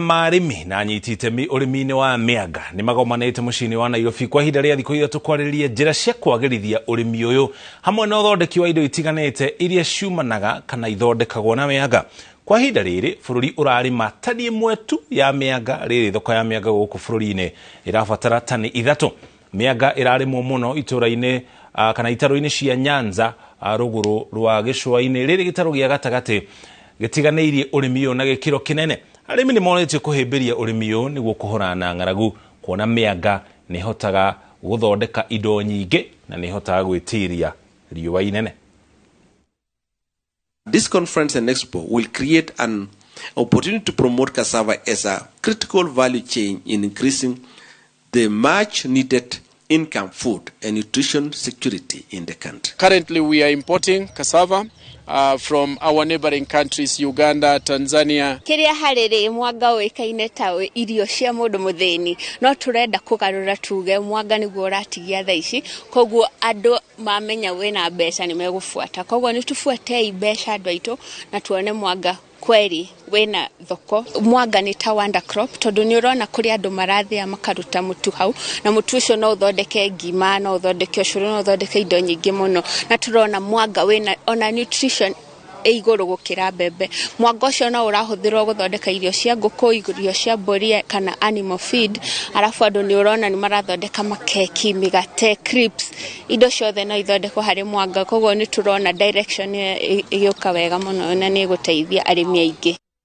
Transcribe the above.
Ma arĩmi na anyiti itemi ũrĩmi-inĩ wa mĩanga nĩ magomanĩte mũciĩ-inĩ wa Nairobi kwa ihinda rĩa thikũ 3 kwarĩrĩria njĩra cia kwagĩrithia ũrĩmi ũyũ hamwe na ũthondeki wa indo itiganĩte iria ciumanaga kana ithondekagwo na mĩanga. Kwa ihinda rĩrĩ bũrũri ũrarĩma tani 1 tu ya mĩanga, rĩrĩ thoko ya mĩanga gũkũ bũrũri-inĩ ĩrabatara tani 3. Mĩanga ĩrarĩmwo mũno itũra-inĩ kana itarũ-inĩ cia Nyanza rũgũrũ rwa gĩcũa-inĩ, rĩrĩ gĩtarũ gĩa gatagatĩ gĩtiganĩirie ũrĩmi ũyũ na gĩkĩro kĩnene. Arĩmi nĩ monetio kũhĩmbĩria ũrĩmi ũyũ nĩguo kũhũrana na ng'aragu, kuona mĩanga nĩ ĩhotaga gũthondeka indo nyingĩ na nĩ ĩhotaga gwĩtiria riũa inene. This conference and expo will create an opportunity to promote cassava as a critical value chain in increasing the much needed income, food and nutrition security in the country. Currently we are importing cassava from our neighboring countries, Uganda, Tanzania. Kĩrĩa harĩ rĩ mwanga ũĩkaine ta irio cia mũndũ mũthĩni, no tũrenda kũgarũra tuge mwanga nĩguo ũratigia thaa ici, koguo andũ mamenya wĩna mbeca nĩ megũbuata, koguo nĩ tũbuatei mbeca andũ aitũ na tuone mwanga kweri wĩna thoko. Mwanga nĩ ta wonder crop tondũ nĩ ũrona kũrĩ andũ marathĩa makaruta mũtu hau, na mũtu ũcio no ũthondeke ngima, no ũthondeke ũcũrũ, no ũthondeke indo nyingĩ mũno, na tũrona mwanga wĩna ona nutrition ĩ igũrũ gũkĩra mbembe. Mwanga ũcio no ũrahũthĩrwo gũthondeka irio cia ngũkũ, irio cia mbũri kana animal feed, arabu andũ nĩ ũrona nĩ marathondeka makeki, mĩgate, crisps, indo ciothe no ithondekwo harĩ mwanga, koguo nĩ tũrona direction ĩyo ĩgĩũka wega mũno na nĩ ĩgũteithia arĩmi aingĩ.